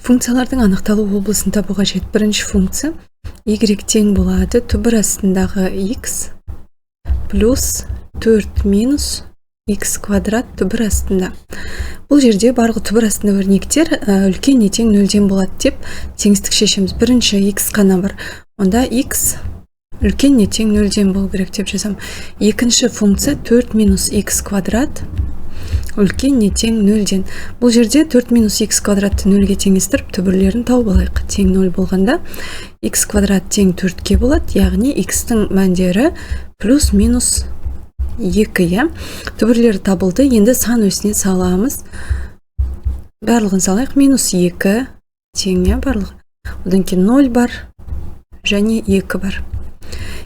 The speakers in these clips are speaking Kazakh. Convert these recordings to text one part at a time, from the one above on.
Функциялардың анықталу облысын табу қажет. Бірінші функция y тең болады түбір астындағы x плюс 4 минус x квадрат түбір астында. Бұл жерде барлық түбір астында өрнектер үлкен не тең нөлден болады деп теңсіздік шешеміз. Бірінші x қана бар. Онда x үлкен не тең нөлден болу керек деп жазамын. Екінші функция 4 минус x квадрат үлкен не тең нөлден. Бұл жерде 4 минус x квадратты нөлге теңестіріп түбірлерін тауып алайық. Тең 0 болғанда x квадрат тең 4-ке болады, яғни x-тің мәндері плюс минус 2, иә. Түбірлері табылды. Енді сан өсіне саламыз. Барлығын салайық. Минус 2 тең, иә, барлығы. Одан кейін 0 бар және 2 бар.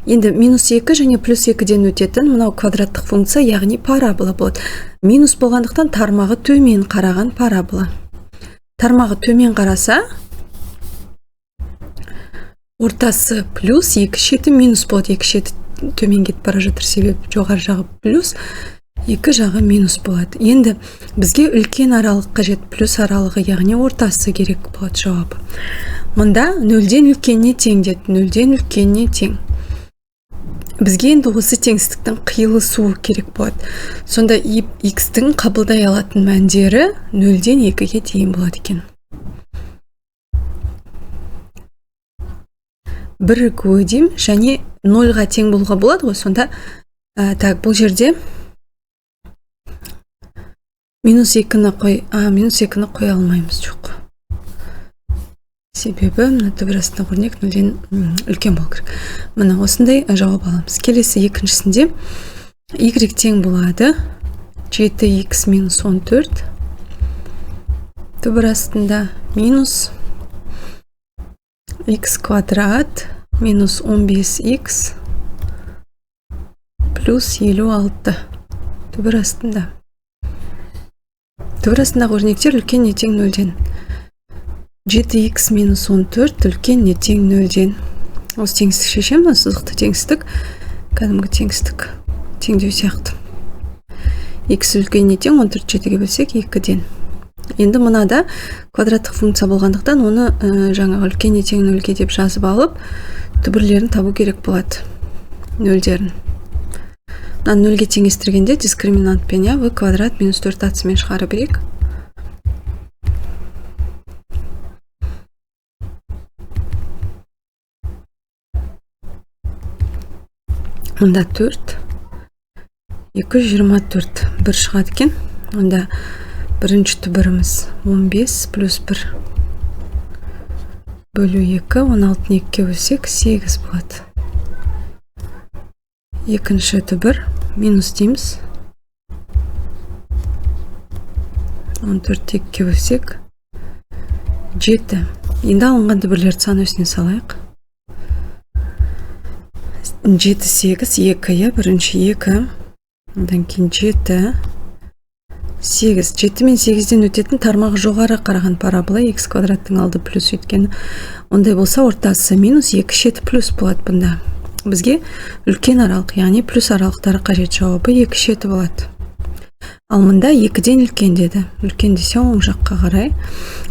Енді минус 2 және плюс 2-ден өтетін мынау квадраттық функция, яғни парабола болады. Минус болғандықтан тармағы төмен қараған парабола. Тармағы төмен қараса, ортасы плюс, екі шеті минус болады. Екі шеті төмен кетіп бара жатыр, себебі жоғары жағы плюс, екі жағы минус болады. Енді бізге үлкен аралық қажет, плюс аралығы, яғни ортасы керек болады жауабы. Мында нөлден үлкеніне тең деді, нөлден үлкеніне тең. Бізге енді осы теңсіздіктің қиылысуы керек болады. Сонда x-тің қабылдай алатын мәндері нөлден екіге дейін болады екен. Бірігуі деймін және нольға тең болуға болады ғой. Сонда так, бұл жерде минус екіні қой, минус екіні қоя алмаймыз, жоқ. Себебі мына түбір астындағы өрнек нөлден үлкен болу керек. Мына осындай жауап аламыз. Келесі екіншісінде y тең болады 7x минус 14 түбір астында минус x квадрат минус 15x плюс 56 түбір астында. Түбір астындағы өрнектер үлкен не тең нөлден. 7x минус 14 үлкен не тең нөлден. Осы теңсіздік шешемін, мына сызықты теңсіздік, кәдімгі теңсіздік, теңдеу сияқты. X үлкен не тең 14 жетіге бөлсек 2-ден. Енді мынада квадраттық функция болғандықтан оны жаңағы үлкен не тең нөлге деп жазып алып, түбірлерін табу керек болады, нөлдерін. Мына нөлге теңестіргенде дискриминантпен, иә, в квадрат минус 4 ac-мен шығарып берейік. Мында 4, 224, 1 шығады екен. Онда бірінші түбіріміз 15 плюс 1 бөлу 2, 16-ны екіге бөлсек 8 болады. Екінші түбір минус дейміз. 14-ті екіге бөлсек 7. Енді алынған түбірлерді сан өсіне салайық. 7, 8, 2, иә, бірінші 2, одан кейін 7, 8. 7 мен 8-ден өтетін тармағы жоғары қараған парабола x квадраттың алды плюс, өйткені ондай болса ортасы минус, екі шеті плюс болады. Бұнда бізге үлкен аралық, яғни плюс аралықтары қажет, жауабы екі шеті болады. Ал мында 2-ден үлкен деді. Үлкен десе оң жаққа қарай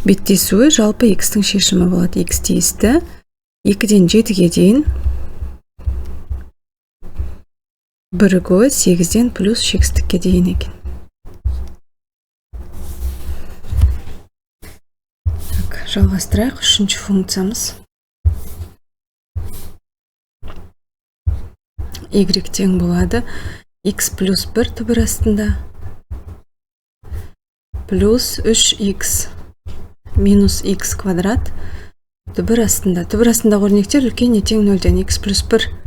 беттесуі жалпы x-тің шешімі болады. X тиісті 2-ден 7-ге дейін, бірігуі 8-ден плюс шекістікке дейін екен. Так, жалғастырайық. Үшінші функциямыз y тең болады x плюс 1 түбір астында плюс 3x минус x квадрат түбір астында. Түбір астындағы өрнектер үлкен не тең нөлден. X плюс 1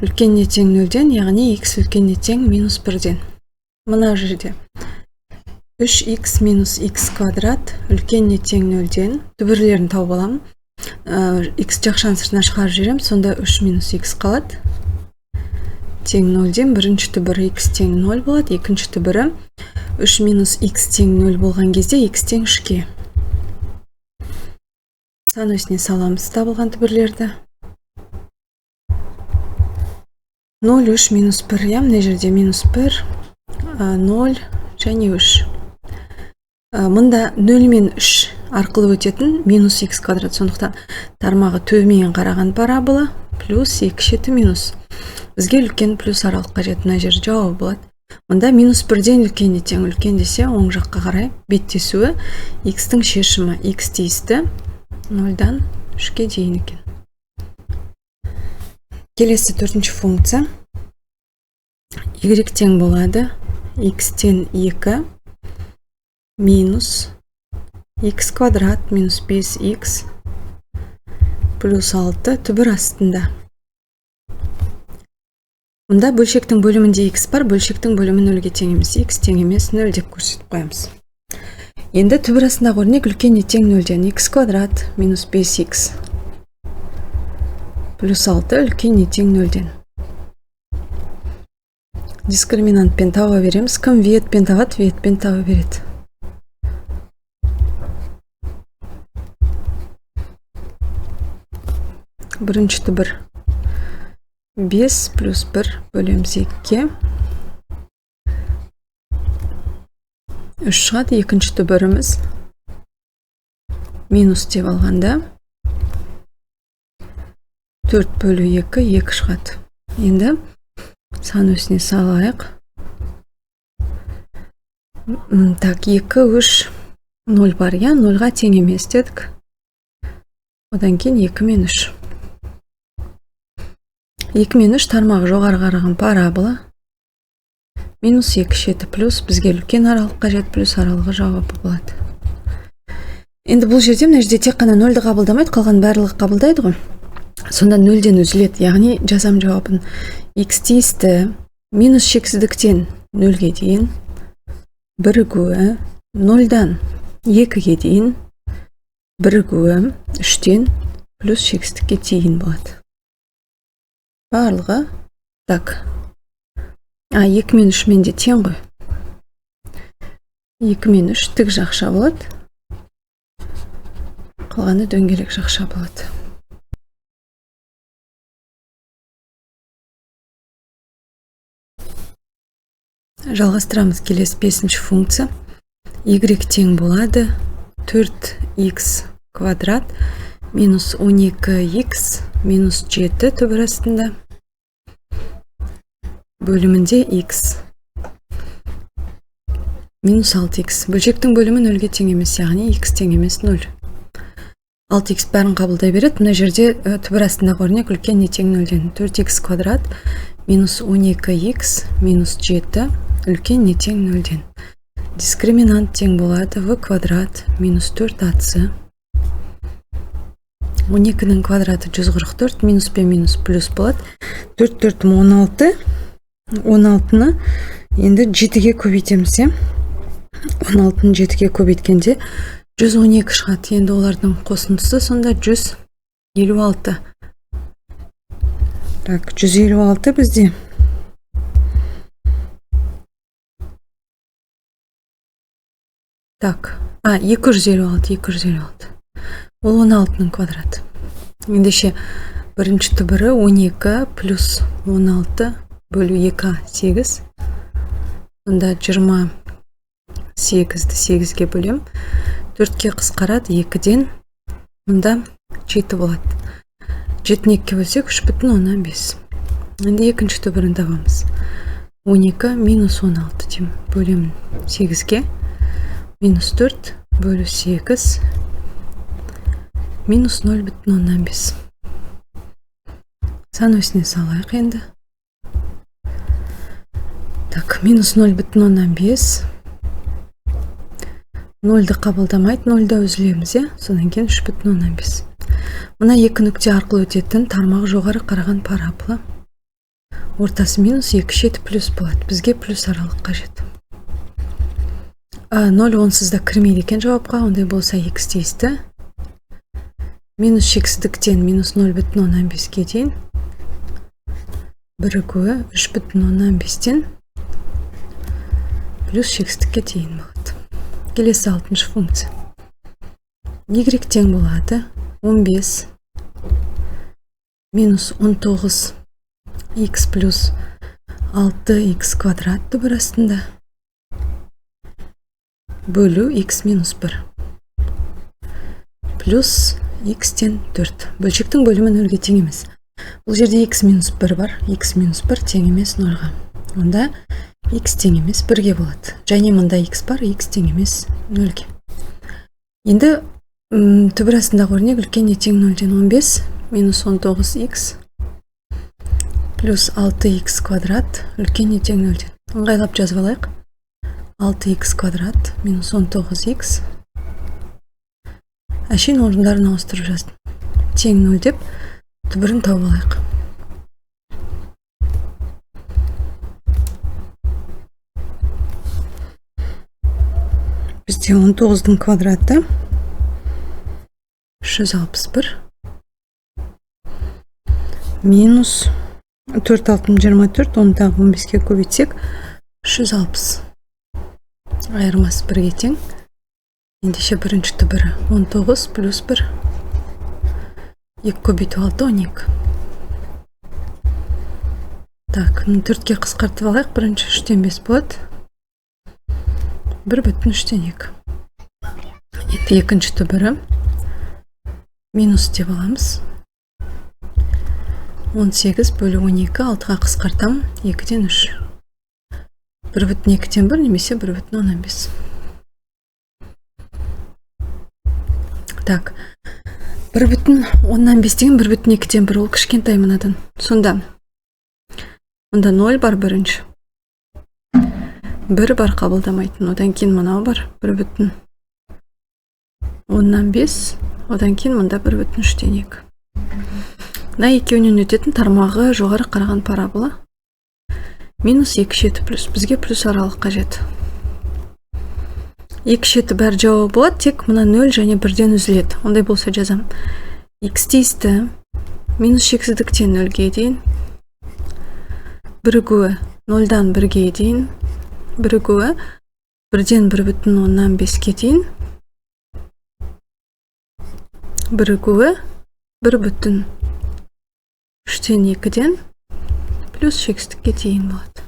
үлкен не тең нөлден, яғни x үлкен не тең минус 1-ден. Мына жерде 3x минус x квадрат үлкен не тең нөлден. Түбірлерін тауып аламын. X жақшаның сыртына шығарып жіберемін, сонда 3 минус x қалады. Тең нөлден. Бірінші түбірі x тең 0 болады, екінші түбірі 3 минус x тең 0 болған кезде x тең 3-ке. Сан өсіне саламыз табылған түбірлерді. 0, 3, минус 1, иә, мына жерде минус 1, 0 және 3. Мында 0 мен 3 Арқылы өтетін минус х квадрат. Сондықтан тармағы төмен қараған парабола плюс 2 шеті минус. Бізге үлкен плюс аралық қажет. Мына жер жауабы болады. Мұнда минус 1-ден үлкен не тең, үлкен десе оң жаққа қарай беттесуі х-тің шешімі х тиісті 0-дан 3-ке дейін екен. Келесі төртінші функция. Y тең болады х-тен 2 минус х квадрат минус 5х плюс 6 түбір астында. Мұнда бөлшектің бөлімінде х бар, бөлшектің бөлімі 0-ге тең емес. Х тең емес 0 деп көрсетіп қоямыз. Енді түбір астындағы өрнек үлкен не тең 0-ден х квадрат минус 5х плюс 6 үлкен не тең 0-ден. Дискриминантпен таба береміз. Кім виетпен табады, виетпен таба береді. Бірінші түбір 5 плюс 1 бөлеміз 2-ге. 3 шығады. Екінші түбіріміз минус деп алғанда 4 бөлу 2, 2 шығады. Енді сан өсіне салайық. Так, 2, 3, 0 бар, иә, 0-ға тең емес дедік. Одан кейін 2 мен 3. 2 мен 3 тармағы жоғары қараған парабола. Минус 2 шеті плюс, бізге үлкен аралық қажет, плюс аралығы жауабы болады. Енді бұл жерде, мына жерде тек қана 0-ді қабылдамайды, қалған барлығы қабылдайды ғой. Сонда 0-ден үзіледі, яғни жазам жауабын. Х тиісті минус шексіздіктен 0-ге дейін бірігуі 0-дан 2-ге дейін бірігуі 3-тен плюс шексіздікке дейін болады. Барлығы так. 2 мен 3 мен де тең ғой. 2 мен 3 тік жақша болады. Қалғаны дөңгелек жақша болады. Жалғастырамыз келесі бесінші функция. Y тең болады 4х квадрат минус 12х минус 7 түбір астында бөлімінде х минус 6х. Бөлшектің бөлімі 0-ге тең емес, яғни х тең емес 0. 6х бәрін қабылдай береді. Мына жерде түбір астындағы өрнек үлкен не тең 0-ден. 4х квадрат минус 12х минус 7 үлкен не тең 0-ден. Дискриминант тең болады в квадрат минус 4ac. 12-нің квадраты 144, минус пен минус плюс болады. 4 4 16. 16-ны енді 7-ге көбейтеміз, иә? 16-ны 7-ге көбейткенде 112 шығады. Енді олардың қосындысы сонда 156. Так, 156 бізде. Так, 256, 256. Ол 16-ның квадраты. Ендеше бірінші түбірі 12 плюс 16 бөлу 2, 8. Онда 28-ді 8-ге бөлем. 4-ке қысқарады, 2-ден. Мұнда 7 болады. 7-ні 2-ге бөлсек, 3,5. Енді екінші түбірін табамыз. 12 минус 16 деймін. Бөлемін 8-ге. Минус 4 бөлу 8. Минус 0,5. Сан өсіне салайық енді. Так, минус 0,5. 0-ді қабылдамайды, 0-да үзілеміз, иә? Содан кейін 3,5. Мына екі нүкте арқылы өтетін тармағы жоғары қараған парабола. Ортасы минус, екі шеті плюс болады. Бізге плюс аралық қажет. 0 онсыз да кірмейді екен жауапқа. Ондай болса х тиісті. Минус шексіздіктен минус 0,5-ге дейін бірігуі 3,5-тен плюс шексіздікке дейін болады. Келесі алтыншы функция. Y тең болады 15 минус 19 х плюс 6х квадрат түбір астында бөлу х минус 1. плюс x-тен 4. Бөлшектің бөлімі 0-ге тең емес. Бұл жерде x минус 1 бар. X минус 1 тең емес 0-ға. Онда x тең емес 1-ге болады. Және мында x бар, x тең емес 0-ге. Енді түбір астындағы өрнек үлкен не тең 0-ден 15 минус 19x плюс 6x квадрат үлкен не тең 0-ден. Ыңғайлап жазып алайық. 6x квадрат минус 19x. Әшейін орындарын ауыстырып жаздым. Тең 0 деп түбірін тауып алайық. Бізде 19-дың квадраты 361 минус 4 6 24, оны тағы 15-ке көбейтсек 360. Айырмасы 1-ге тең. Ендеше бірінші түбірі 19 плюс 1. 2 көбейту 6, 12. Так, 4-ке қысқартып алайық. Бірінші 3-тен 5 болады. 1,3-2. Енді екінші түбірі минус деп аламыз. 18 бөлі 12, 6-ға қысқартамын, 2-ден 3. 1,2-ден 1 немесе 1,5. Так, 1,5 деген 1,2-ден 1, ол кішкентай мынадан. Сонда, мұнда 0 бар бірінші. 1 бар қабылдамайтын, одан кейін мынау бар, 1,5, одан кейін мұнда 1,3-2. Мына екеуінен өтетін тармағы жоғары қараған парабола. Минус 2 шеті плюс. Бізге плюс аралық қажет. 2 шеті бәрі жауабы болады, тек мына 0 және 1-ден үзіледі. Ондай болса жазам. X тиісті минус шексіздіктен 0-ге дейін, бірігуі 0-дан 1-ге дейін, бірігуі 1-ден 1,5-ге дейін, бірігуі 1,3-2-ден плюс шексіздікке дейін болады.